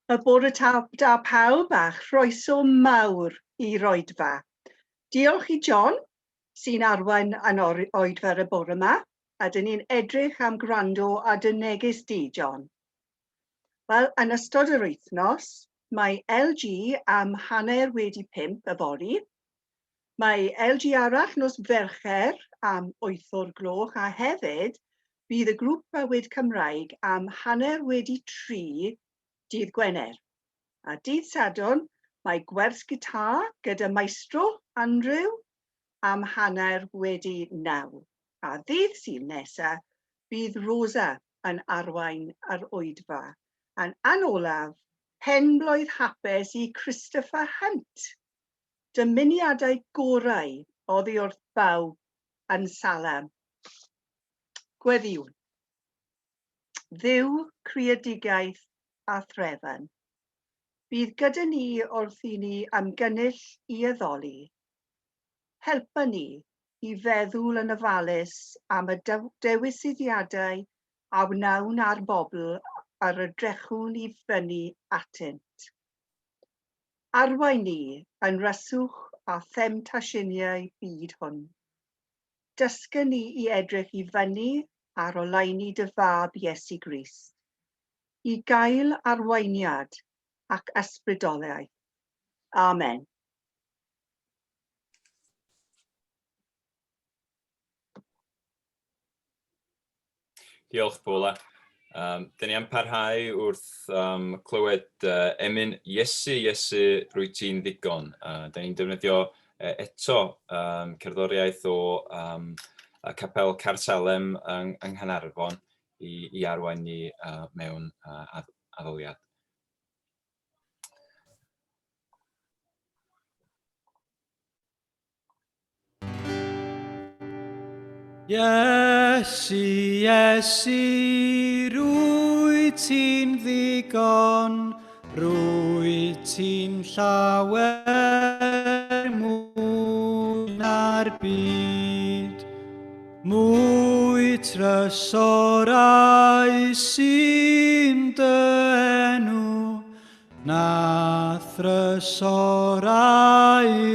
Y bore ta, da pawb a chroeso mawr i'r oedfa. Diolch i John sy'n arwain yn oedfa y bore yma, a dyn ni'n edrych am gwrando ar dy neges di, John. Wel, yn ystod yr wythnos, mae LG am 5:30 yfory, mae LG arall nos Fercher am 8 o'r gloch a hefyd bydd y grŵp bywyd Cymraeg am 3:30 dydd Gwener. A dydd Sadwrn mae gwers gitar gyda maestro Andrew am 9:30. A ddydd Sul nesa bydd Rosa yn arwain yr oedfa. A'n yn olaf, penblwydd hapus i Christopher Hunt. Dymuniadau gorau oddi wrth bawb yn Salem. Gweddïwn. Dduw, creadigaeth a threfn. Bydd gyda ni wrth i ni ymgynnull i addoli. Helpa ni i feddwl yn ofalus am y dewisiadau a wnawn a'r bobl yr edrychwn i fyny atynt. Arwain ni yn ryswch a themtasiynau byd hwn. Dysga ni i edrych i fyny ar oleuni dy Fab Iesu Grist, i gael arweiniad ac ysbrydoliaeth. Amen. Diolch, Paula. Um, dyn ni am parhau wrth um, clywed uh, emyn Iesu, Iesu, rwy ti'n ddigon. Uh, dyn ni'n defnyddio uh, eto um, cerddoriaeth o um, Capel Caersalem yng, yng Nghanarfon i, i arwain ni uh, mewn uh, addoliad. Iesu, Iesu, rwy ti'n ddigon, rwy ti'n llawer mwy na'r byd. Mwy trysorau sy'n dy enw, Na thrysorau'r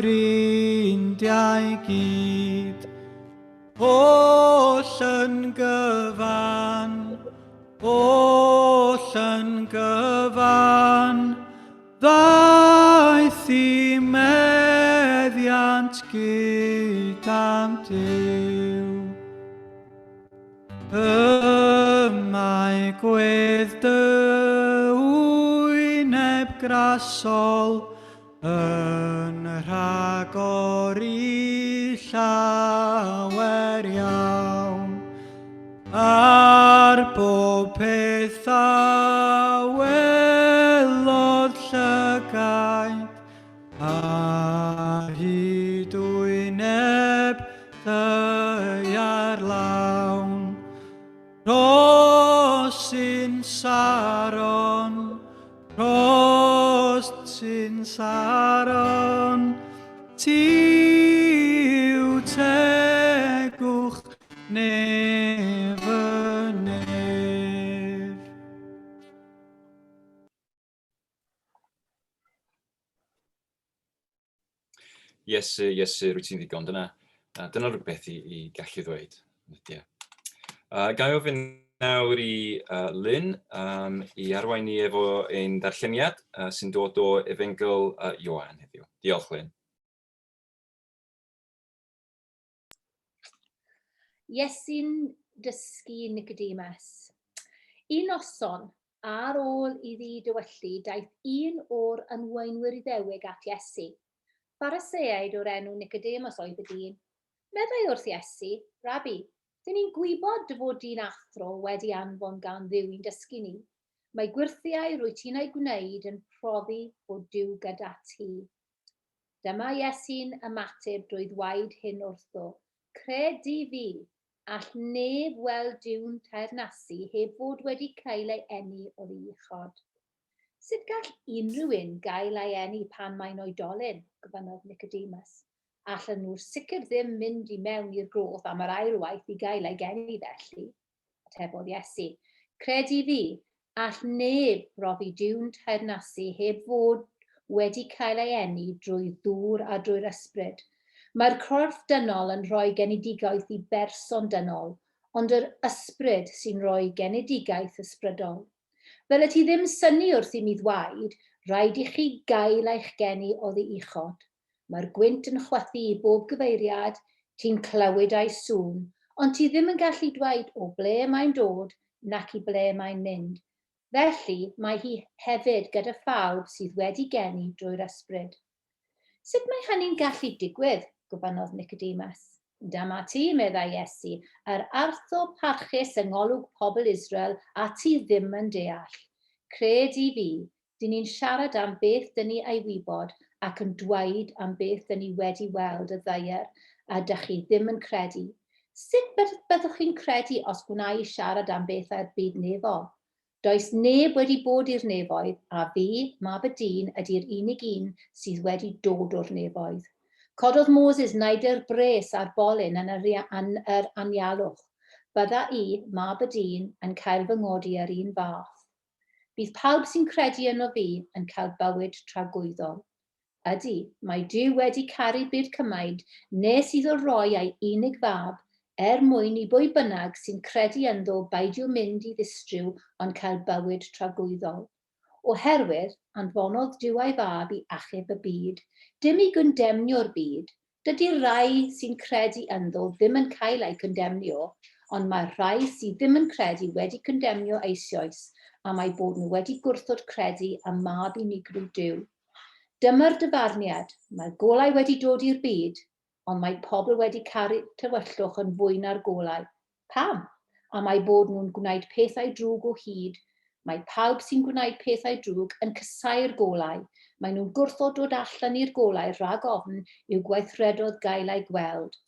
Indiau gyd, oll yn gyfan, oll yn gyfan, ddaeth i meddiant gyda'n Duw. Y mae gwedd dy wyneb grasol yn rhagori llawer iawn. Ar bob peth a welodd llygaid, Ar hyd wyneb ddaear lawn, Rhos sy'n Saron, rhos sy'n Saron, Ti yw tegwch nef y nef. Iesu, Iesu, rwyt ti'n ddigon. Dyna, dyna rhywbeth i, i gallu ddweud. Ydy. Ga i ofyn nawr i Lynn um, i arwain ni efo ein darlleniad sy'n dod o Efengyl Ioan heddiw. Diolch, Lynn. Iesu'n dysgu Nicodemus. Un noson, ar ôl iddi dywyllu, daeth un o'r ynwaenwyr Iddewig at Iesu. Phariseaid o'r enw Nicodemus oedd y dyn. Meddai wrth Iesu, Rabbi, dyn ni'n gwybod dy fod di'n athro wedi anfon gan Dduw i'n dysgu ni. Mae gwyrthiau rwyt ti'n eu gwneud yn profi bod Duw gyda ti. Dyma Iesu'n ymateb drwy ddweud hyn wrtho, Cred di fi, all neb weld Duw'n teyrnasu heb fod wedi cael ei eni oddi uchod. Sut gall unrhyw un gael ei eni pan mae'n oedolyn? gofynnodd Nicodemus. Allan nhw'r sicr ddim mynd i mewn i'r groth am yr ail waith i gael eu geni felly. Atebodd Iesu, Cred i fi, All neb brofi Duw'n teyrnasu heb fod wedi cael ei eni drwy ddŵr a drwy'r ysbryd. Mae'r corff dynol yn rhoi genedigaeth i berson dynol, ond yr ysbryd sy'n rhoi genedigaeth ysbrydol. Fel y ti ddim synnu wrth i mi ddwaud, rhaid i chi gael eich geni oddi uchod. Mae'r gwynt yn chwythu i bob gyfeiriad, ti'n clywed ei sŵn, ond ti ddim yn gallu dweud o ble mae'n dod nac i ble mae'n mynd. Felly mae hi hefyd gyda phawb sydd wedi geni drwy'r Ysbryd. Sut mae hynny'n gallu digwydd? gofynnodd Nicodemus. Dyma ti, meddai Iesu, yr artho parchus yng ngolwg pobl Israel, a ti ddim yn deall. Cred i fi, Dyn ni'n siarad am beth dyn ni ei wybod ac yn dweud am beth dyn ni wedi weld y ddaear a dych chi ddim yn credu. Sut byddwch chi'n credu os gwna i siarad am bethau'r byd nefol? Does neb wedi bod i'r nefoedd, a fi, Mab y Dyn, ydy'r unig un sydd wedi dod o'r nefoedd. Cododd Moses naidr bres ar bolyn yn yr, yn yr anialwch. Bydda i, Mab y Dyn, yn cael fy ngodi yr un fath. Bydd pawb sy'n credu yno fi yn cael bywyd tragwyddol. Ydy, mae Duw wedi caru byd cymaint nes iddo roi ei unig fab, er mwyn i bwy bynnag sy'n credu ynddo beidio mynd i ddistryw ond cael bywyd tragwyddol. Oherwydd, anfonodd Duw ei fab i achub y byd, dim i gondemnio'r byd, Dydy'r rhai sy'n credu ynddo ddim yn cael eu condemnio, ond mae'r rhai sydd ddim yn credu wedi condemnio eisoes am eu bod nhw wedi gwrthod credu ym Mab unigryw Duw. Dyma'r dyfarniad, mae'r golau wedi dod i'r byd, ond mae pobl wedi caru tywyllwch yn fwy na'r golau. Pam? Am eu bod nhw'n gwneud pethau drwg o hyd. Mae pawb sy'n gwneud pethau drwg yn casáu'r golau. Maen nhw'n gwrthod dod allan i'r golau rhag ofn i'w gweithredoedd gael eu gweld.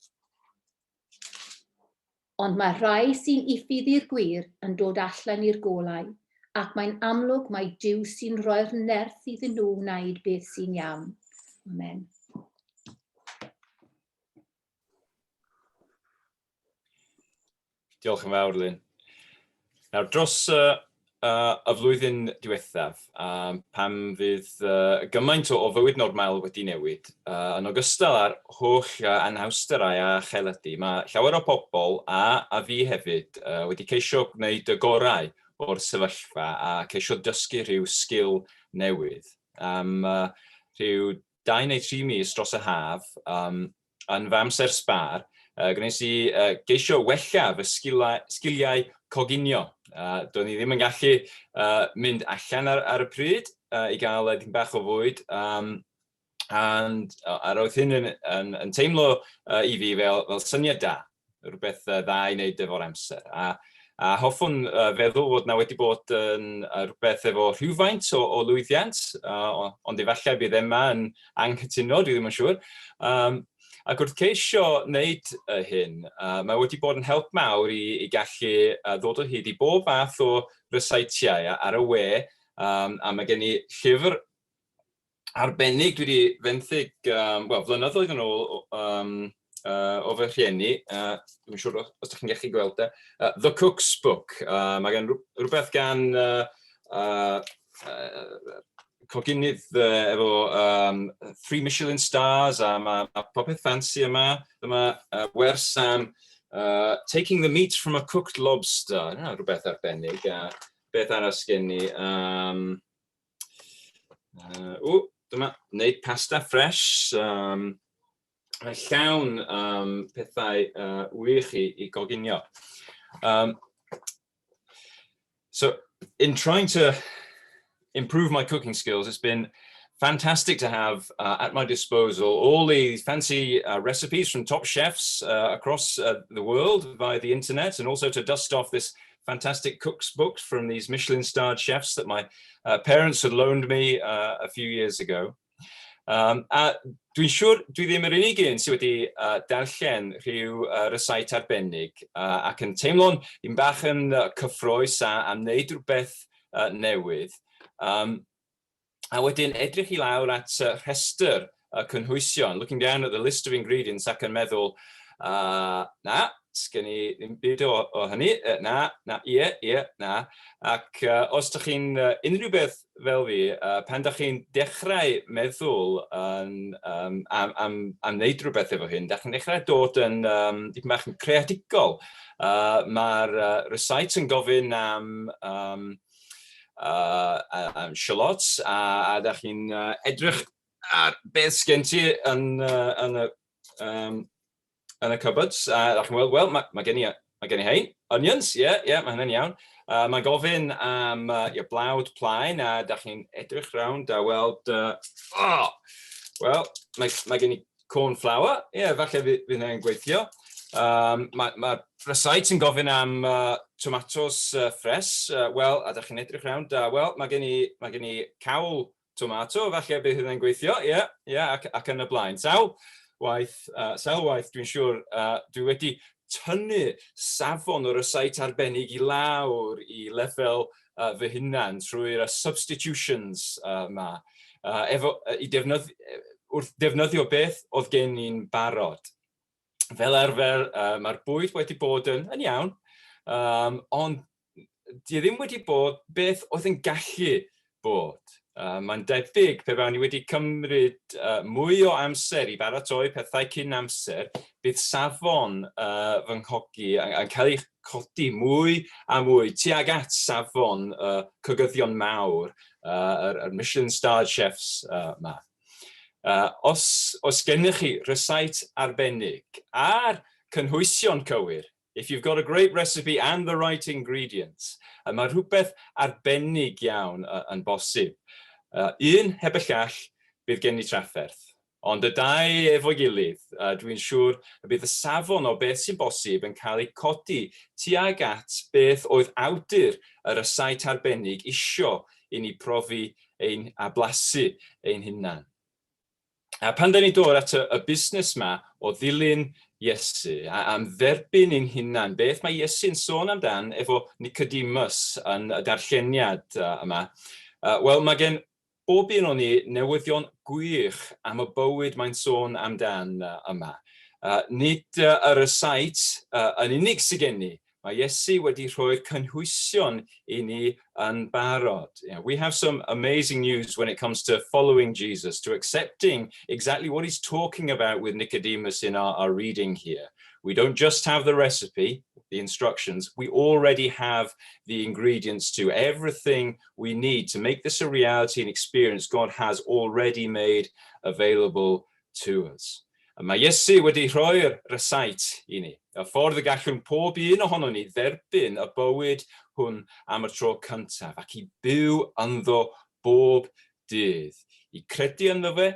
Ond mae'r rhai sy'n uffydd i'r gwir yn dod allan i'r golau, ac mae'n amlwg mai Duw sy'n rhoi'r nerth iddyn nhw wneud beth sy'n iawn. Amen. Diolch yn fawr, Lyn. Nawr, dros uh, uh, y flwyddyn diwethaf, um, pam fydd uh, gymaint o, o fywyd normal wedi newid, uh, yn ogystal â'r holl uh, anhawsterau a cheledu, mae llawer o pobl, a, a fi hefyd, uh, wedi ceisio gwneud y gorau o'r sefyllfa a ceisio dysgu rhyw sgil newydd. Am uh, rhyw 2 neu 3 mis dros y haf, um, yn fy amser sbâr, uh, gwnes i uh, geisio wella fy sgilau, sgiliau coginio. Uh, doeddwn i ddim yn gallu uh, mynd allan ar, ar y pryd uh, i gael uh, bach o fwyd, um, and, uh, a roedd hyn yn, yn, yn teimlo uh, i fi fel, fel syniad da. rhywbeth dda i wneud efo'r amser. A, a hoffwn uh, feddwl fod na wedi bod yn uh, rhywbeth efo rhywfaint o, o lwyddiant, uh, ond efallai bydd Emma yn anghytuno, dwi ddim yn siŵr. Um, ac wrth ceisio wneud uh, hyn, uh, mae wedi bod yn help mawr i, i gallu uh, ddod o hyd i bob fath o rysaitiau ar y we, um, a mae gen i llyfr arbennig dwi wedi fenthyg, um, wel, flynyddoedd yn ôl um, uh, o fy rhieni, uh, dwi'n siŵr os ydych chi'n gallu gweld e, uh, The Cook's Book. Uh, mae gen rhywbeth gan uh, uh, uh, coginydd uh, efo um, three Michelin stars a mae, ma popeth fancy yma. Dyma uh, wers am uh, taking the meat from a cooked lobster. Yna, rhywbeth arbennig. Uh, beth arall sgen i? Um, Uh, o, dyma, wneud pasta ffres. Um, mae llawn um, pethau uh, wych i, i goginio. Um, so, in trying to improve my cooking skills, it's been fantastic to have uh, at my disposal all these fancy uh, recipes from top chefs uh, across uh, the world via the internet, and also to dust off this fantastic cook's books from these Michelin-starred chefs that my uh, parents had loaned me uh, a few years ago. Um, a dwi'n siŵr dwi ddim yr unig un sydd wedi uh, darllen rhyw uh, rysait arbennig uh, ac yn teimlo'n un bach yn uh, cyffroes a, am wneud rhywbeth uh, newydd. Um, a wedyn edrych i lawr at uh, rhestr y cynhwysion, looking down at the list of ingredients ac yn meddwl, uh, na, sgen i ddim byd o, o hynny. Na, na, ie, ie, na. Ac os ydych chi'n unrhyw beth fel fi, pan ydych chi'n dechrau meddwl yn, um, am, am, am wneud rhywbeth efo hyn, ydych chi'n dechrau dod yn um, dipyn bach yn creadigol. Mae'r recipe yn gofyn am um, am shallots, a, a ydych chi'n edrych ar beth sgen ti yn, yn y um, yn y cupboards, a ddech chi'n weld, wel, mae, mae gen i, mae gen i hein, onions, ie, yeah, ie, yeah, mae hynny'n iawn. Mae'n gofyn am yeah, blawd plaen, a da chi'n edrych rownd a weld, oh, wel, mae, mae gen i corn flour, ie, yeah, falle fydd hynny'n gweithio. Um, mae, mae recipe yn gofyn am tomatos ffres, wel, a da chi'n edrych rownd, a wel, mae gen i, mae gen i cawl tomato, falle bydd hynny'n gweithio, ie, yeah, ie, yeah, ac, ac yn y blaen. Sawl waith, sawl waith dwi'n siŵr, dwi wedi tynnu safon o'r rysait arbennig i lawr i lefel fy hunan trwy'r substitutions ma. Efo, i defnydd, wrth defnyddio beth oedd gen i'n barod. Fel arfer, mae'r bwyd wedi bod yn, yn iawn, um, ond 'di e ddim wedi bod beth oedd yn gallu bod. Mae'n debyg pe bawn i wedi cymryd mwy o amser i baratoi pethau cyn amser, bydd safon fy nghogi yn cael ei chodi mwy a mwy tuag at safon y cogyddion mawr, yr Michelin starred chefs 'ma. Os oes gennych chi rysáit arbennig a'r cynhwysion cywir, If you've got a great recipe and the right ingredients, mae rhywbeth arbennig iawn yn bosib. Un heb y llall, bydd gen i trafferth. Ond y dau efo'i gilydd, dwi'n siŵr y bydd y safon o beth sy'n bosib yn cael ei codi tuag at beth oedd awdur y rysáit arbennig isio i ni profi ein a blasu ein hunan. A pan da ni'n dod at y, y busnes ma o ddilyn Iesu, a am dderbyn ein hunan, beth mae Iesu'n sôn amdan efo Nicodemus yn y darlleniad yma, wel, mae gen bob un o'n ni newyddion gwych am y bywyd mae'n sôn amdan yma. Nid y rysáit yn unig sydd gen ni, Mae Iesu wedi rhoi'r cynhwysion i ni yn barod. You know, we have some amazing news when it comes to following Jesus, to accepting exactly what he's talking about with Nicodemus in our, our reading here. We don't just have the recipe, the instructions, we already have the ingredients to everything we need to make this a reality and experience God has already made available to us. A mae Iesu wedi rhoi'r rysáit i ni, y ffordd y gallwn pob un ohonon ni dderbyn y bywyd hwn am y tro cyntaf ac i byw ynddo bob dydd, i credu ynddo fe,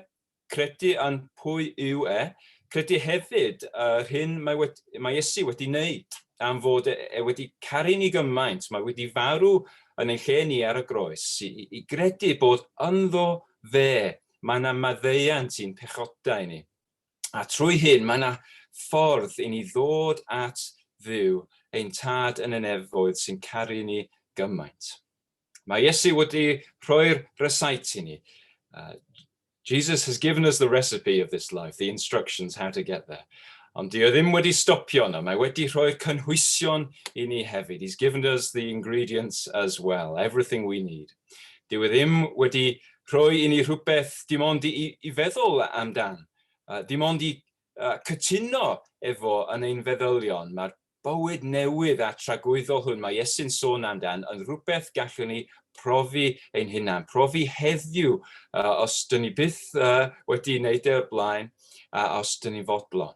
credu yn pwy yw e, credu hefyd yr hyn mae, wedi, mae Iesu wedi wneud, am fod e, e wedi caru ni gymaint, mae wedi farw yn ein lle ni ar y groes, i, i, i gredu bod ynddo fe Mae yna maddeuant i'n pechodau ni. A trwy hyn, mae yna ffordd i ni ddod at Dduw, ein Tad yn y nefoedd sy'n caru ni gymaint. Mae Iesu wedi rhoi'r rysáit i ni. Jesus has given us the recipe of this life, the instructions how to get there. Ond di o ddim wedi stopio yna, mae wedi rhoi'r cynhwysion i ni hefyd. He's given us the ingredients as well, everything we need. Dyw e ddim wedi rhoi i ni rhywbeth dim ond i, i feddwl amdan, dim ond i cytuno efo yn ein feddylion. Mae'r bywyd newydd a tragwyddol hwn mae Iesu'n sôn amdan yn rhywbeth gallwn ni profi ein hunan, profi heddiw os dyn ni byth wedi wneud e o'r blaen a os dyn ni'n fodlon.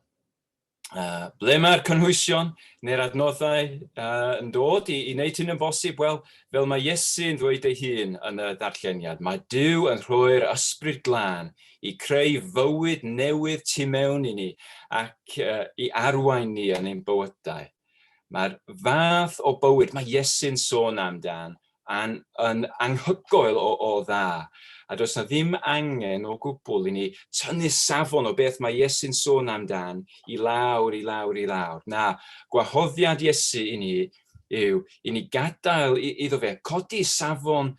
Ble mae'r cynhwysion neu'r adnoddau yn dod i, i wneud hyn yn bosib? Wel, fel mae Iesu'n ddweud ei hun yn y darlleniad, mae Duw yn rhoi'r ysbryd glân i creu fywyd newydd tu mewn i ni ac i arwain ni yn ein bywydau. Mae'r fath o bywyd mae Iesu'n sôn amdan an, yn anghygoel o, o dda. A does na ddim angen o gwbl i ni tynnu safon o beth mae Iesu'n sôn amdan i lawr, i lawr, i lawr. Na, gwahoddiad Iesu i ni yw i ni gadael iddo fe codi safon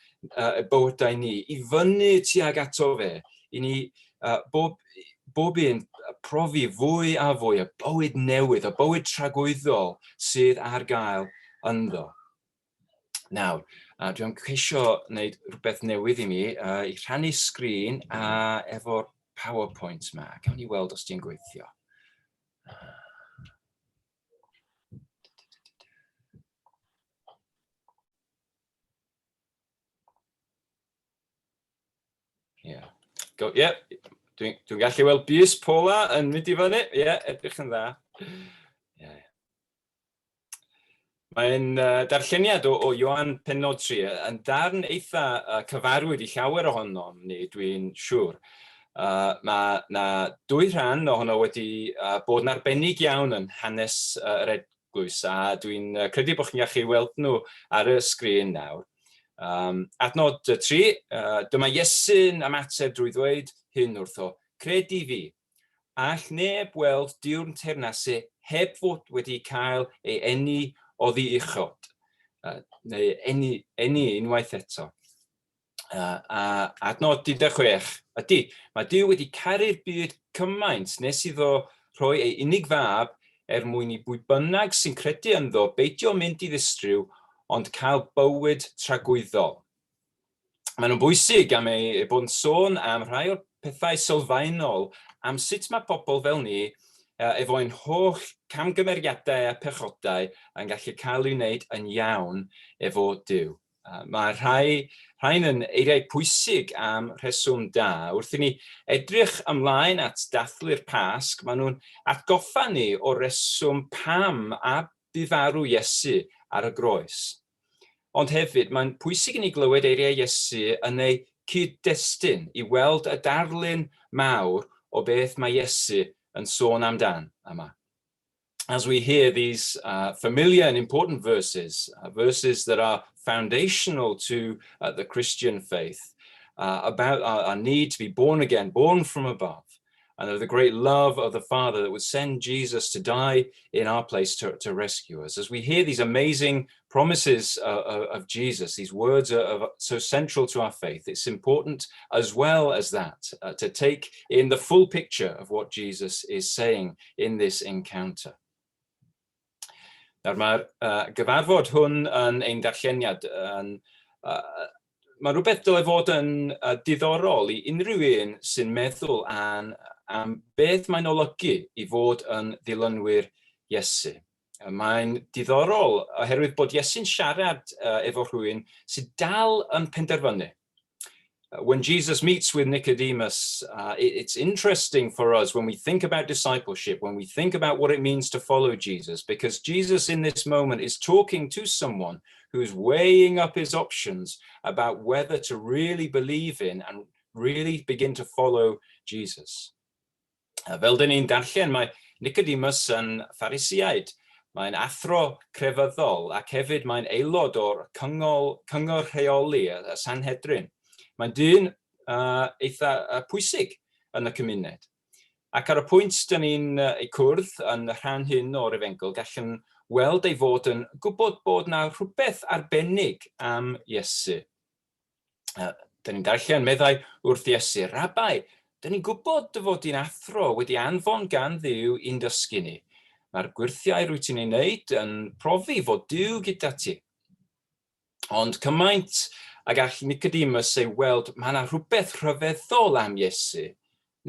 bywydau ni i fyny tuag ato fe, i ni bob, bob un profi fwy a fwy y bywyd newydd, y bywyd tragwyddol sydd ar gael ynddo. Nawr, dwi am ceisio wneud rhywbeth newydd i mi, i rhannu sgrin a efo'r PowerPoint yma. Gawn ni weld os ti'n gweithio. Ie. Yeah. Go, yeah. Dwi'n dwi gallu weld bys Paula yn mynd i fyny. Ie, yeah, edrych yn dda. Yeah. Mae'n uh, darlleniad o, o Ioan penod 3 yn darn eitha uh, cyfarwydd i llawer ohonom ni, dwi'n siŵr. Uh, mae na dwy rhan ohono wedi uh, bod yn arbennig iawn yn hanes uh, yr eglwys, a dwi'n uh, credu bod chi'n gallu weld nhw ar y sgrin nawr. Um, adnod 3, uh, dyma Iesu'n ymateb drwy ddweud hyn wrtho, Cred i fi, All neb weld Duw'n teyrnasu heb fod wedi cael ei eni oddi uchod, neu eni, eni unwaith eto. A adnod 16, ydy, mae Duw wedi caru'r byd cymaint nes iddo rhoi ei unig fab er mwyn i bwy bynnag sy'n credu ynddo beidio mynd i ddistryw, ond cael bywyd tragwyddol. Maen nhw'n bwysig am eu eu bod yn sôn am rhai o'r pethau sylfaenol am sut mae pobl fel ni, efo ein holl camgymeriadau a pechodau, yn gallu cael eu wneud yn iawn efo Duw. Mae rhai, rhain yn eiriau pwysig am rheswm da. Wrth i ni edrych ymlaen at dathlu'r Pasg, maen nhw'n atgoffa ni o reswm pam a bu farw Iesu ar y groes. Ond hefyd, mae'n pwysig i ni glywed eiriau Iesu yn eu cyd-destun i weld y darlun mawr o beth mae Iesu yn sôn amdan yma. As we hear these familiar and important verses, verses that are foundational to the Christian faith, about our, our need to be born again, born from above, and of the great love of the Father that would send Jesus to die in our place to, to rescue us. As we hear these amazing promises of Jesus, these words are, are, so central to our faith, it's important as well as that to take in the full picture of what Jesus is saying in this encounter. Nawr mae'r gyfarfod hwn yn ein darlleniad yn mae rhywbeth dylai fod yn diddorol i unrhyw un sy'n meddwl am, am beth mae'n olygu i fod yn ddilynwyr Iesu. Mae'n diddorol oherwydd bod Iesu'n siarad efo rhywun sydd dal yn penderfynu. When Jesus meets with Nicodemus, it's interesting for us when we think about discipleship, when we think about what it means to follow Jesus, because Jesus in this moment is talking to someone who's weighing up his options about whether to really believe in and really begin to follow Jesus. Fel dyn ni'n darllen, mae Nicodemus yn Pharisïaid. Mae'n athro crefyddol ac hefyd mae'n aelod o'r cyngor, cyngor rheoli, y Sanhedrin. Mae'n dyn eitha pwysig yn y cymuned. Ac ar y pwynt dyn ni'n ei cwrdd yn y rhan hyn o'r efengyl, gallwn weld ei fod yn gwybod bod na rhywbeth arbennig am Iesu. Dyn ni'n darllen, meddai wrth Iesu, Rabai, dyn ni'n gwybod dy fod di'n athro wedi anfon gan Dduw i'n dysgu ni. Mae'r gwyrthiau rwyt ti'n ei wneud yn profi fod Duw gyda ti. Ond cymaint ag all Nicodemus ei weld, mae yna rhywbeth rhyfeddol am Iesu.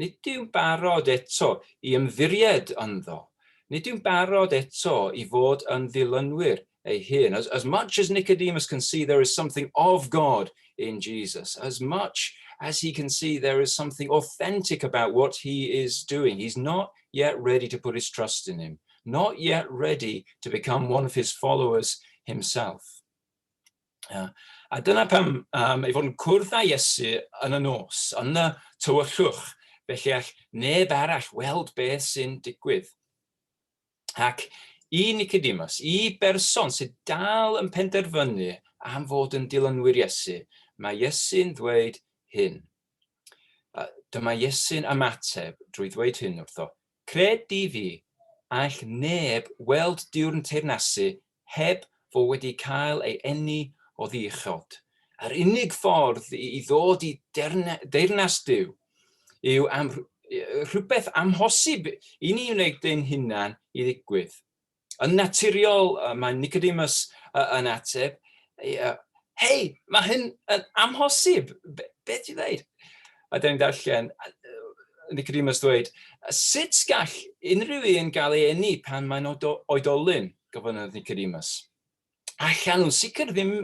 Nid yw'n barod eto i ymddiried ynddo. Nid yw'n barod eto i fod yn ddilynwyr ei hun. As, as much as Nicodemus can see there is something of God in Jesus, as much as he can see there is something authentic about what he is doing, he's not yet ready to put his trust in him, not yet ready to become one of his followers himself. A dyna pam um, ei fod yn cwrdd â Iesu yn y nos, yn y tywyllwch, felly all neb arall weld beth sy'n digwydd. Ac i Nicodemus, i berson sydd dal yn penderfynu am fod yn dilynwyr Iesu, mae Iesu'n dweud hyn. Dyma Iesu'n ymateb drwy ddweud hyn wrtho, Cred di fi, all neb weld Duw'n teyrnasu heb fod wedi cael ei eni o ddichod. Yr unig ffordd i ddod i deyrnas Duw yw am, Rhywbeth amhosib i ni wneud ein hunan i ddigwydd. Yn naturiol, mae Nicodemus yn ateb, hei, mae hyn yn amhosib, beth ti'n dweud? A dyn ni'n darllen, Nicodemus dweud, sut gall unrhyw un gael ei eni pan mae'n oedolyn, gofynnodd Nicodemus. Allan nhw'n sicr ddim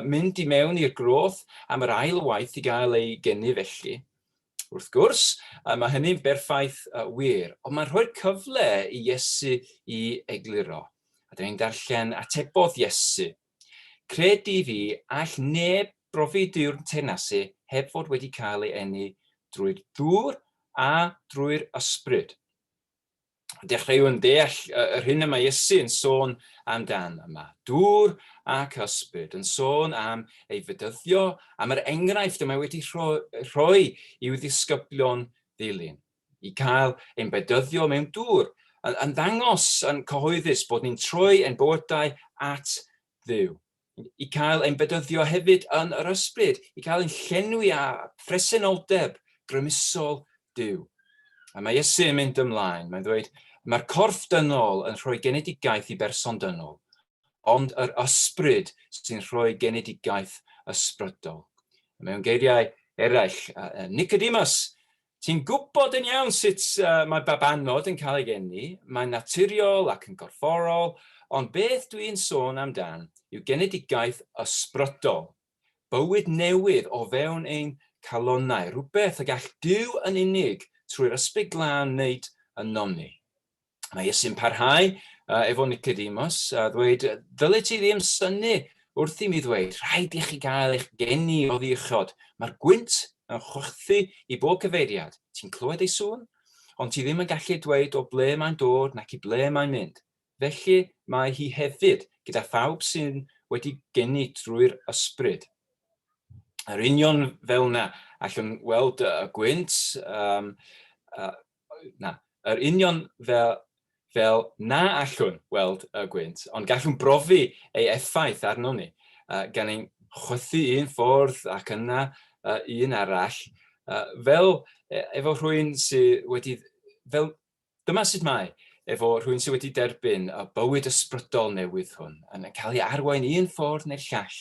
mynd i mewn i'r groth am yr ail waith i gael eu geni felly. Wrth gwrs, mae hynny'n berffaith wir, ond mae'n rhoi'r cyfle i Iesu i egluro. A dyn ni'n darllen atebodd Iesu. Cred i fi, all neb brofi Duw'r teyrnasu heb fod wedi cael ei eni drwy'r dŵr a drwy'r ysbryd. Dechreuwn deall yr hyn y mae Iesu yn sôn amdan yma. Dŵr ac ysbryd, yn sôn am ei fedyddio, am yr enghraifft y mae wedi rhoi i'w ddisgyblion ddilyn, i cael ein bedyddio mewn dŵr, yn ddangos yn cyhoeddus bod ni'n troi ein bywydau at Dduw. I cael ein bedyddio hefyd yn yr ysbryd, i cael ein llenwi â phresenoldeb grymusol Duw. A mae Iesu yn mynd ymlaen, mae'n dweud, mae'r corff dynol yn rhoi genedigaeth i berson dynol, ond yr ysbryd sy'n rhoi genedigaeth ysbrydol. Mewn geiriau eraill, Nicodemus, Ti'n gwybod yn iawn sut mae babanod yn cael eu geni, mae'n naturiol ac yn gorfforol, ond beth dwi'n sôn amdan yw genedigaeth ysbrydol, bywyd newydd o fewn ein calonnau, rhywbeth y gall Duw yn unig trwy'r Ysbryd Glân wneud ynom ni. Mae Iesu'n parhau efo Nicodemus a ddweud, ddylet ti ddim synnu wrth i mi ddweud, rhaid i chi gael eich geni oddi uchod. Mae'r gwynt yn chwythu i bob cyfeiriad. Ti'n clywed ei sŵn? Ond ti ddim yn gallu dweud o ble mae'n dod nac i ble mae'n mynd. Felly mae hi hefyd gyda phawb sy'n wedi geni drwy'r ysbryd. Yr union fel yna, allwn weld y gwynt, um, na, yr union fel, fel na allwn weld y gwynt, ond gallwn brofi ei effaith arnon ni, gan ein chwythu un ffordd ac yna un arall, fel efo rhywun sydd wedi, fel, dyma sut mae, efo rhywun sydd wedi derbyn y bywyd ysbrydol newydd hwn, yn cael ei arwain un ffordd neu'r llall,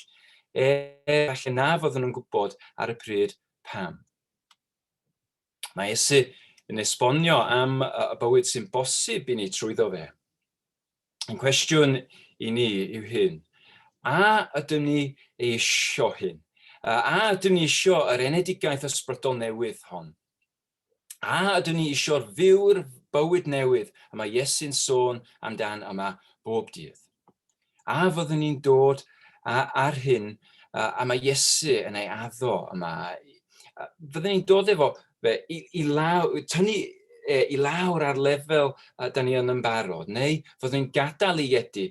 efallai na fyddwn nhw'n gwybod ar y pryd pam. Mae Iesu yn esbonio am y bywyd sy'n bosib i ni trwyddo fe. Yn cwestiwn i ni yw hyn. A ydym ni eisio hyn? A ydym ni eisio yr enedigaeth ysbrydol newydd hon? A ydym ni eisiau'r fyw'r bywyd newydd y mae Iesu'n sôn amdan yma bob dydd? A fyddwn ni'n dod ar hyn a mae Iesu yn ei addo yma? Fyddwn ni'n dod efo fe i, i law, tynnu e i lawr ar lefel da ni yn ymbarod, neu fyddwn ni'n gadael i Iedu,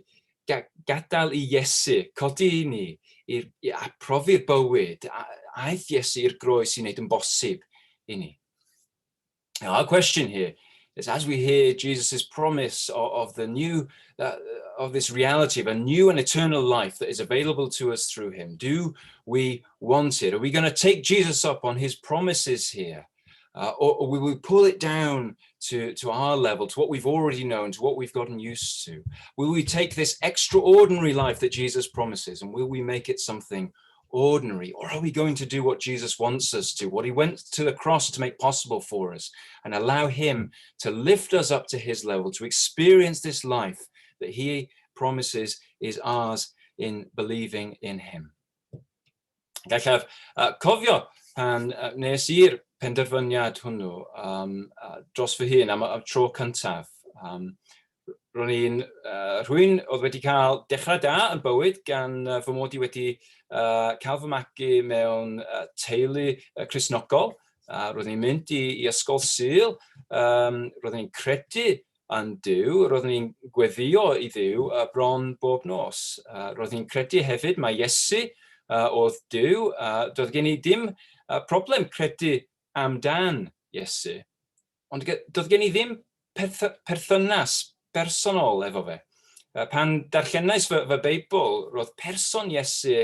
ga, gadael i Iesu codi i ni i'r, i, a profi'r bywyd a, aeth Iesu i'r groes i wneud yn bosib i ni. Now, our question here is as we hear Jesus' promise of, of the new, of this reality of a new and eternal life that is available to us through him, do we want it? Are we going to take Jesus up on his promises here? Uh, or, or will we pull it down to, to our level, to what we've already known, to what we've gotten used to? Will we take this extraordinary life that Jesus promises and will we make it something ordinary? Or are we going to do what Jesus wants us to, what he went to the cross to make possible for us, and allow him to lift us up to his level, to experience this life that he promises is ours in believing in him? Gallaf cofio pan nes i'r penderfyniad hwnnw um, dros fy hun am y tro cyntaf. Um, ro'n i'n uh, rhywun oedd wedi cael dechrau da yn bywyd gan uh, fy mod i wedi uh, cael fy magu mewn uh, teulu uh, Cristnogol. Uh, roeddwn i'n mynd i, i ysgol Sul, um, roeddwn i'n credu yn Duw, roeddwn i'n gweddio i Dduw uh, bron bob nos. Uh, roeddwn i'n credu hefyd mae Iesu uh, oedd Duw, uh, doedd gen i dim uh, problem credu amdan Iesu. Ond doedd gen i ddim perthynas bersonol efo fe. Pan darllenais fy, fy Beibl, roedd person Iesu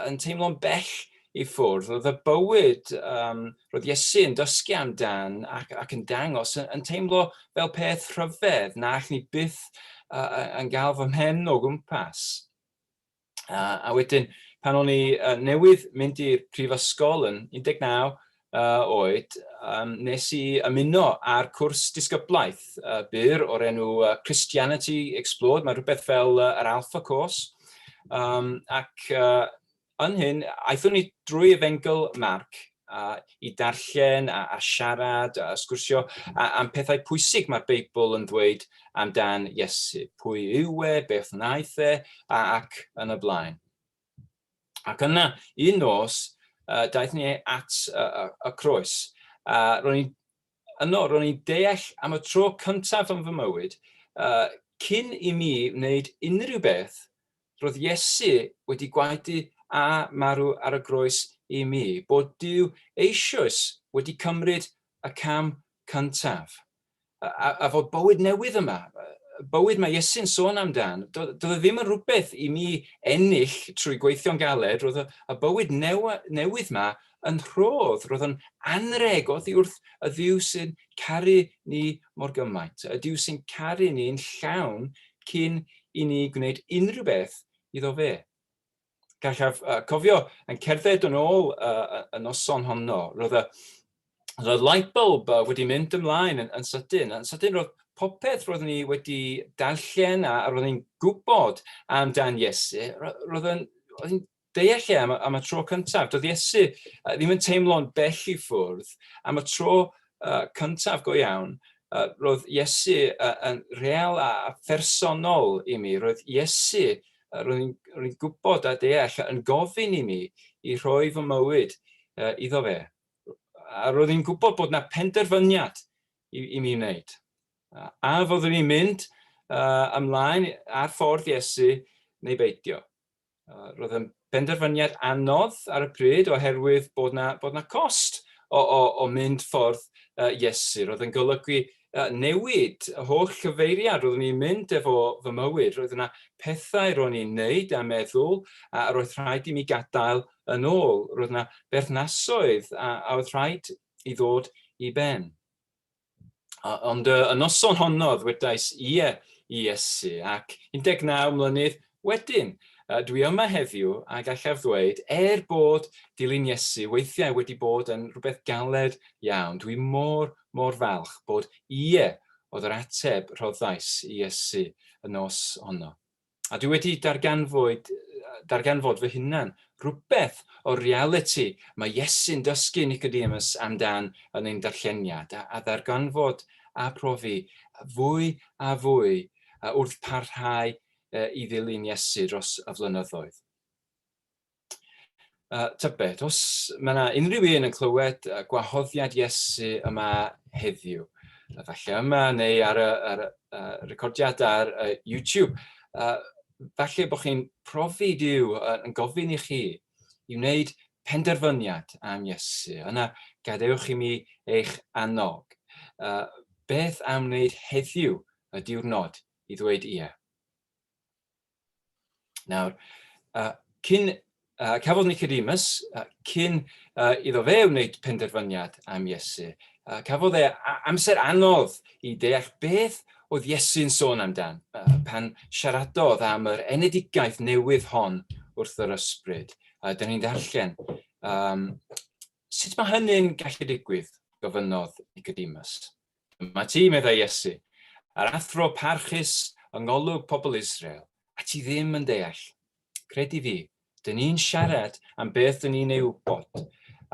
yn teimlo'n bell i ffwrdd, roedd y bywyd um, roedd Iesu yn dysgu amdan ac, ac yn dangos yn, yn teimlo fel peth rhyfedd na allwn ni byth uh, yn gael fy mhen o gwmpas. A, a wedyn, pan o'n i uh, newydd mynd i'r prifysgol yn 19 uh, oed, um, nes i ymuno ar cwrs disgyblaeth uh, byr o'r enw uh, Christianity Explored. Mae rhywbeth fel uh, yr Alpha Course. Um, ac uh, Yn hyn, aethon ni drwy Efengyl Marc uh, i darllen a, a siarad a sgwrsio a, am pethau pwysig mae'r Beibl yn ddweud amdan Iesu. Pwy yw e, beth wnaeth e, a, ac yn y blaen. Ac yna, un nos, uh, daeth ni at uh, y croes. A ro'n i'n yno, ro'n i'n deall am y tro cyntaf yn fy mywyd, uh, cyn i mi wneud unrhyw beth, Roedd Iesu wedi gwaedu a marw ar y groes i mi, bod Duw eisoes wedi cymryd y cam cyntaf, a, a, a fod bywyd newydd yma, bywyd mae Iesu'n sôn amdan, doedd e ddim yn rhywbeth i mi ennill trwy gweithio'n galed, roedd y, y bywyd new, newydd ma yn rhodd, roedd yn anreg oddi wrth y Dduw sy'n caru ni mor gymaint, y Duw sy'n caru ni'n llawn cyn i ni gwneud unrhyw beth iddo fe. Gallaf uh, cofio yn cerdded yn ôl uh, y noson honno, roedd y, roedd light bulb uh, wedi mynd ymlaen yn, yn sydyn. Yn sydyn roedd popeth roeddwn ni wedi darllen a, a roeddwn ni'n gwybod amdan Iesu, roedd yn, roedd yn deall e am, am y tro cyntaf. Doedd Iesu ddim yn teimlo'n bell i ffwrdd. Am y tro uh, cyntaf go iawn, uh, roedd Iesu uh, yn real a phersonol i mi. Roedd Iesu, uh, roedd i'n gwybod a deall, yn gofyn i mi i rhoi fy mywyd uh, iddo fe. A roedd i'n gwybod bod yna penderfyniad i, i mi wneud. A fyddwn i'n mynd uh, ymlaen ar ffordd Iesu neu beidio. Roedd yn benderfyniad anodd ar y pryd oherwydd bod na, bod na cost o, o, o mynd ffordd uh, Iesu. Roedd yn golygu uh, newid y holl cyfeiriad roeddwn i'n mynd efo fy mywyd. Roedd yna pethau ro'n i'n neud a meddwl a roedd rhaid i mi gadael yn ôl. Roedd yna berthnasoedd a, a oedd rhaid i ddod i ben. Ond y noson honno ddwedais ie i Iesu, ac 19 mlynedd wedyn, dwi yma heddiw a gallaf ddweud, er bod dilyn Iesu weithiau wedi bod yn rhywbeth galed iawn, dwi mor, mor falch bod ie oedd yr ateb rhoddais i Iesu y nos honno. A dwi wedi darganfod, darganfod fy hunan, rhywbeth o'r realiti mae Iesu'n dysgu Nicodemus amdan yn ein darlleniad, a, a ddarganfod a profi fwy a fwy wrth parhau i ddilyn Iesu dros y flynyddoedd. Uh, tybed, os mae yna unrhyw un yn clywed gwahoddiad Iesu yma heddiw, falle yma neu ar y, ar y uh, recordiad ar uh, YouTube, uh, falle bod chi'n profi Duw uh, yn gofyn i chi i wneud penderfyniad am Iesu. Yna, gadewch i mi eich annog. Uh, beth am wneud heddiw y diwrnod i ddweud ie? Nawr, uh, cyn, uh, cafodd Nicodemus, uh, cyn uh, iddo fe wneud penderfyniad am Iesu, uh, cafodd e amser anodd i deall beth oedd Iesu'n sôn amdan uh, pan siaradodd am yr enedigaeth newydd hon wrth yr ysbryd. Uh, Dyna ni'n darllen. Um, sut mae hynny'n gallu digwydd? Gofynnodd Nicodemus. Dyma ti, meddai Iesu, yr athro parchus yng ngolwg pobl Israel, a ti ddim yn deall. Credu fi, dyn ni'n siarad am beth dyn ni'n ei wybod,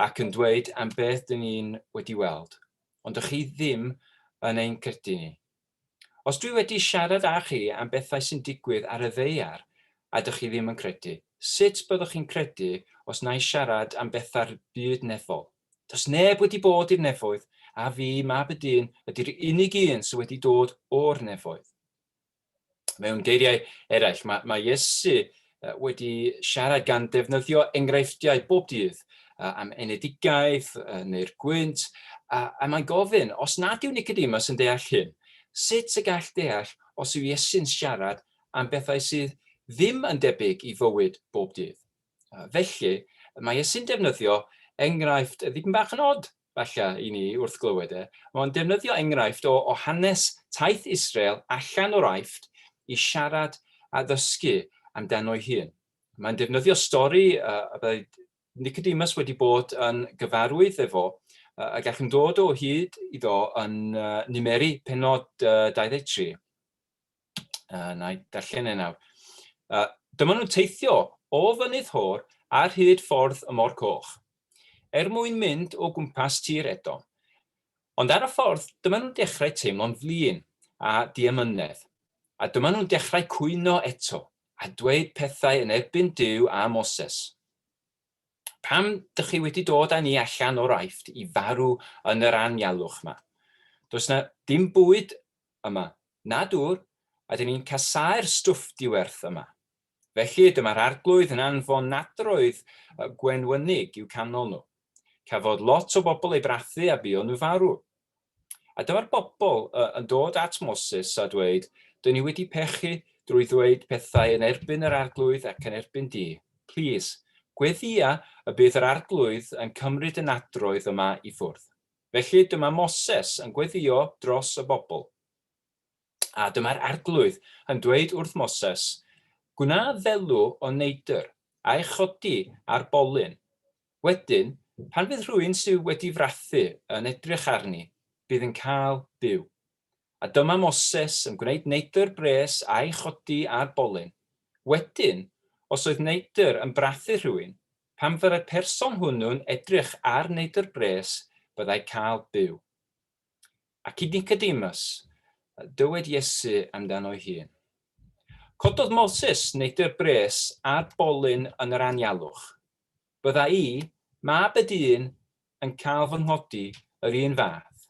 ac yn dweud am beth dyn ni'n wedi weld, ond dych chi ddim yn ein credu ni. Os dwi wedi siarad â chi am bethau sy'n digwydd ar y ddaear a dych chi ddim yn credu, sut byddwch chi'n credu os na i siarad am bethau'r byd nefol? Does neb wedi bod i'r nefoedd, a fi, mab y dyn, ydy'r unig un sydd wedi dod o'r nefoedd. Mewn geiriau eraill, mae, mae Iesu wedi siarad gan defnyddio enghreifftiau bob dydd am enedigaeth neu'r gwynt, a, a mae'n gofyn, os nad yw Nicodemus yn deall hyn, sut y gall deall os yw Iesu'n siarad am bethau sydd ddim yn debyg i fywyd bob dydd? Felly, Mae Iesu'n defnyddio enghraifft ddipyn bach yn od, falle, i ni wrth glywed e. Mae'n defnyddio enghraifft o, o hanes taith Israel allan o'r Aifft i siarad a ddysgu amdano'i hun. Mae'n defnyddio stori y byddai Nicodemus wedi bod yn gyfarwydd efo, a gallwn dod o hyd iddo yn Numeri penod 23. Na i darllen e nawr. Dyma nhw'n teithio o Fynydd Hor ar hyd ffordd y Môr Coch, er mwyn mynd o gwmpas tir Edom. Ond ar y ffordd, dyma nhw'n dechrau teimlo'n flin a diamynedd, a dyma nhw'n dechrau cwyno eto a dweud pethau yn erbyn Duw a Moses. Pam dych chi wedi dod â ni allan o'r Aifft i farw yn yr anialwch 'ma? Does 'na dim bwyd yma, na dŵr, a dyn ni'n casáu'r stwff diwerth yma. Felly dyma'r Arglwydd yn anfon nadroedd gwenwynig i'w canol nhw. Cafodd lot o bobl eu brathu a buon nhw farw. A dyma'r bobl yn dod at Moses a dweud, Dyn ni wedi pechu drwy ddweud pethau yn erbyn yr Arglwydd ac yn erbyn di. Plîs, gweddïa y bydd yr Arglwydd yn cymryd y nadroedd yma i ffwrdd. Felly dyma Moses yn gweddïo dros y bobl. A dyma'r Arglwydd yn dweud wrth Moses, Gwna ddelw o neidr, a'i chodi ar bolyn. Wedyn, pan fydd rhywun sydd wedi frathu yn edrych arni, bydd yn cael byw. A dyma Moses yn gwneud neidr bres a'i chodi ar bolyn. Wedyn, os oedd neidr yn brathu rhywun, pan fyddai'r person hwnnw'n edrych ar neidr bres, byddai cael byw. Ac i Nicodemus, dywed Iesu amdano'i hun. Cododd Moses neidr bres ar bolyn yn yr anialwch. Bydda i, mab y dyn, yn cael fy nghodi yr un fath.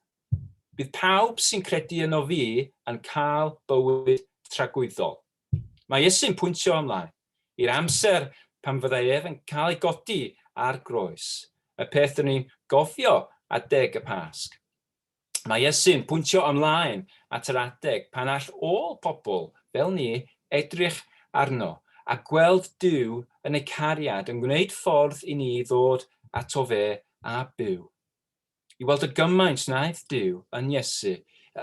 Bydd pawb sy'n credu yno fi yn cael bywyd tragwyddol. Mae Iesu'n pwyntio ymlaen i'r amser pan fyddai ef yn cael ei godi ar groes, y peth dyn ni'n gofio adeg y Pasg. Mae Iesu'n pwyntio ymlaen at yr adeg pan all ôl pobl fel ni edrych arno a gweld Duw yn eu cariad yn gwneud ffordd i ni ddod ato fe a byw. I weld y gymaint wnaeth Duw yn Iesu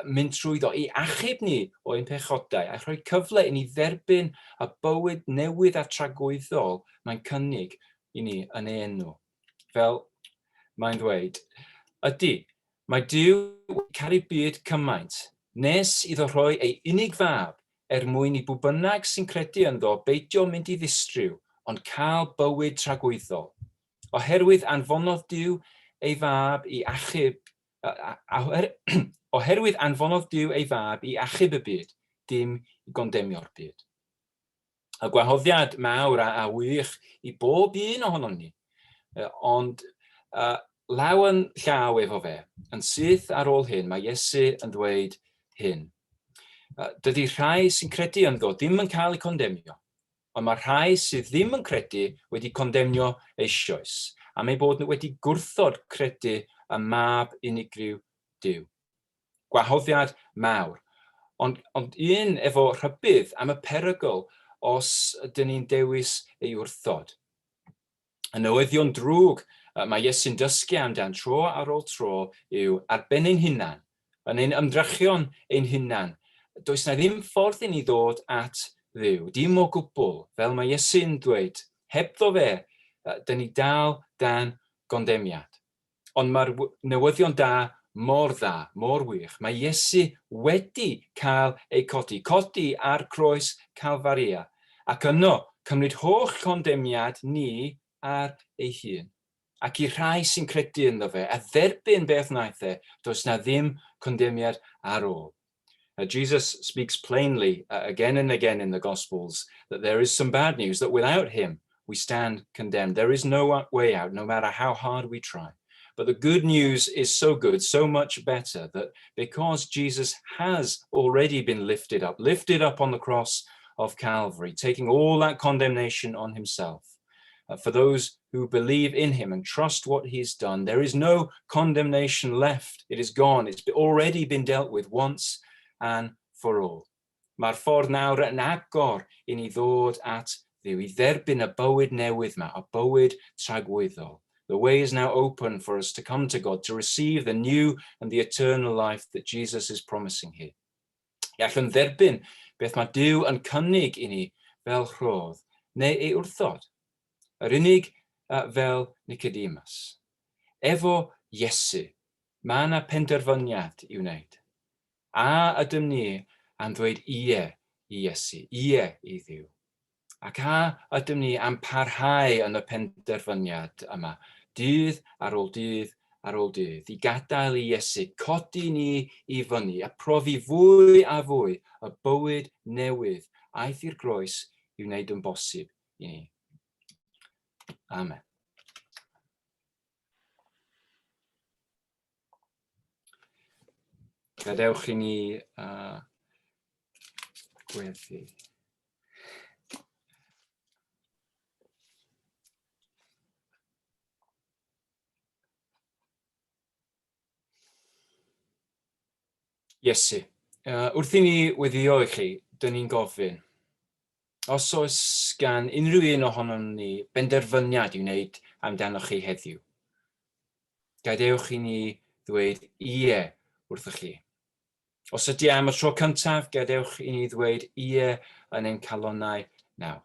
mynd trwyddo i achub ni o ein pechodau a rhoi cyfle i ni dderbyn y bywyd newydd a tragwyddol mae'n cynnig i ni yn ei enw. Fel mae'n dweud, ydy, mae Duw wedi caru byd cymaint, nes iddo rhoi ei unig fab er mwyn i bw bynnag sy'n credu ynddo beidio mynd i ddistryw, ond cael bywyd tragwyddol. Oherwydd anfonodd Duw ei fab i achub, oherwydd anfonodd Duw ei fab i achub y byd, dim i gondemio'r byd. Y gwahoddiad mawr a, a wych i bob un ohonom ni. Ond uh, law yn llaw efo fe, yn syth ar ôl hyn, mae Iesu yn dweud hyn. Dydy rhai sy'n credu ynddo ddim yn cael eu condemnio, ond mae rhai sydd ddim yn credu wedi condemnio eisoes, am eu bod nhw wedi gwrthod credu y mab unigryw Duw. Gwahoddiad mawr, ond, ond un efo rhybudd am y perygl os ydyn ni'n dewis ei wrthod. Y newyddion drwg mae Iesu'n dysgu amdan tro ar ôl tro yw ar ben ein hunan, yn ein ymdrechion ein hunan, does na ddim ffordd i ni ddod at Dduw, dim o gwbl, fel mae Iesu'n dweud, hebddo fe, dyn ni dal dan gondemiad. Ond mae'r newyddion da mor dda, mor wych. Mae Iesu wedi cael ei codi, codi ar croes Calfaria, ac yno cymryd holl condemniad ni ar ei hun. Ac i'r rhai sy'n credu ynddo fe, a dderbyn beth wnaeth e, does na ddim condemniad ar ôl. Jesus speaks plainly again and again in the Gospels that there is some bad news, that without him we stand condemned. There is no way out, no matter how hard we try. But the good news is so good, so much better, that because Jesus has already been lifted up, lifted up on the cross of Calvary, taking all that condemnation on himself, for those who believe in him and trust what he's done, there is no condemnation left. It is gone. It's already been dealt with once and for all. Mae'r ffordd nawr yn agor i ni ddod at Dduw, i dderbyn y bywyd newydd yma, y bywyd tragwyddol. The way is now open for us to come to God, to receive the new and the eternal life that Jesus is promising here. Gallwn dderbyn beth mae Duw yn cynnig i ni fel rhodd, neu ei wrthod. Yr unig fel Nicodemus. Efo Iesu, mae yna penderfyniad i'w wneud. A ydym ni am ddweud ie i Iesu, ie i Dduw? Ac a ydym ni am parhau yn y penderfyniad yma, dydd ar ôl dydd ar ôl dydd, i gadael i Iesu codi ni i fyny a profi fwy a fwy y bywyd newydd aeth i'r groes i wneud yn bosib i ni. Amen. Gadewch i ni gweddi. Iesu, wrth i ni weddio i chi, dyn ni'n gofyn, os oes gan unrhyw un ohonom ni benderfyniad i wneud amdanoch chi heddiw, Gadewch i ni ddweud ie wrthoch chi. Os ydy am y tro cyntaf, gadewch i ni ddweud ie yn ein calonnau nawr.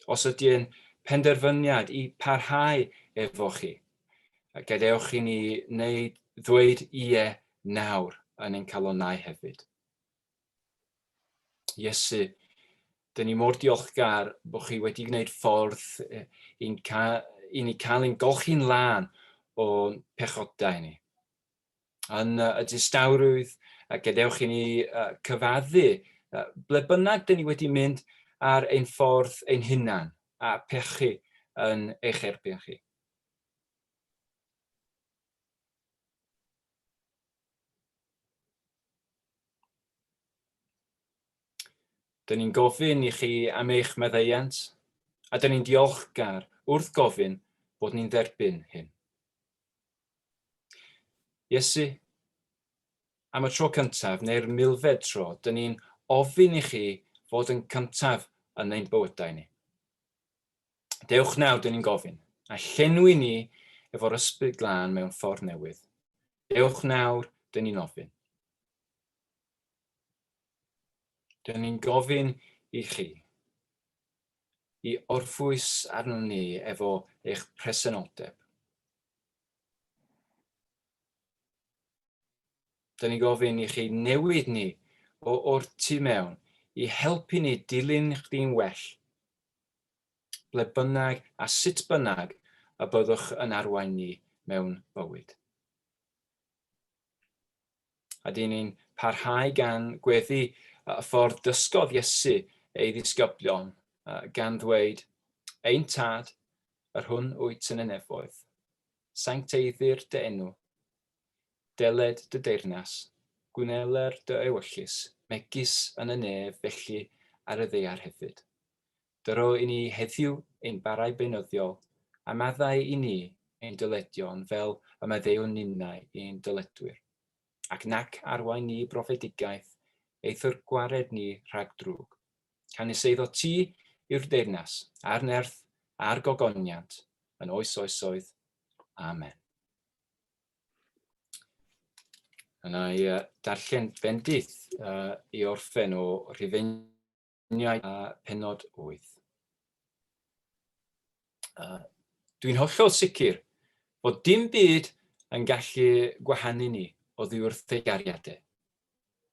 Os ydy'n penderfyniad i parhau efo chi, gadewch i ni wneud, ddweud ie nawr yn ein calonnau hefyd. Iesu, dyn ni mor diolchgar bod chi wedi gwneud ffordd i'n ca i ni cael ein golchi'n lân o'n pechodau ni. Yn y distawrwydd, gadewch i ni cyfaddu ble bynnag dyn ni wedi mynd ar ein ffordd ein hunan a pechu yn eich erbyn chi. Dyn ni'n gofyn i chi am eich maddeuant, a dyn ni'n diolchgar wrth gofyn bod ni'n dderbyn hyn. Iesu, am y tro cyntaf neu'r milfed tro, dyn ni'n ofyn i chi fod yn cyntaf yn ein bywydau ni. Dewch nawr, dyn ni'n gofyn, a llenwi ni efo'r Ysbryd Glân mewn ffordd newydd. Dewch nawr, dyn ni'n ofyn. Dyn ni'n gofyn i chi i orffwys arnon ni efo eich presenoldeb. Dyn ni'n gofyn i chi newid ni o, o'r tu mewn i helpu ni dilyn chdi'n well, ble bynnag a sut bynnag y byddwch yn arwain ni mewn bywyd. A dyn ni'n parhau gan gweddi y ffordd dysgodd Iesu ei ddisgyblion gan ddweud, Ein Tad, yr hwn wyt yn y nefoedd, sancteiddir dy enw, Deled dy deyrnas, gwneler dy ewyllys, megis yn y nef felly ar y ddaear hefyd. Dyro i ni heddiw ein barau beunyddiol, a maddau i ni ein dyledion fel y maddeuwn ninnau i'n dyledwyr. Ac nac arwain ni i brofedigaeth, eithr gwared ni rhag drwg. Canys eiddo ti yw'r deyrnas, a'r nerth, a'r gogoniant, yn oes oesoedd. Amen. Yna i darllen bendith i orffen o Rhufeiniaid a penod 8. Dwi'n hollol sicr bod dim byd yn gallu gwahanu ni oddi wrth ei gariad e.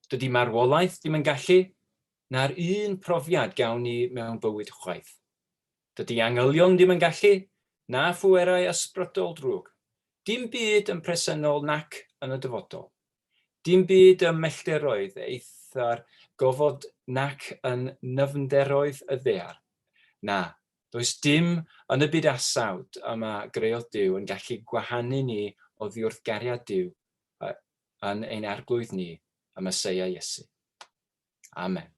Dydy marwolaeth ddim yn gallu, na'r un profiad gawn ni mewn bywyd chwaith. Dydy angylion ddim yn gallu, na phwerau ysbrydol drwg. Dim byd yn presennol nac yn y dyfodol. Dim byd ym mellteroedd eitha'r gofod nac yn nyfnderoedd y ddaear. Na, does dim yn y bydysawd yma greodd Duw yn gallu gwahanu ni oddiwrth gariad Duw yn ein Arglwydd ni, y Meseia Iesu. Amen.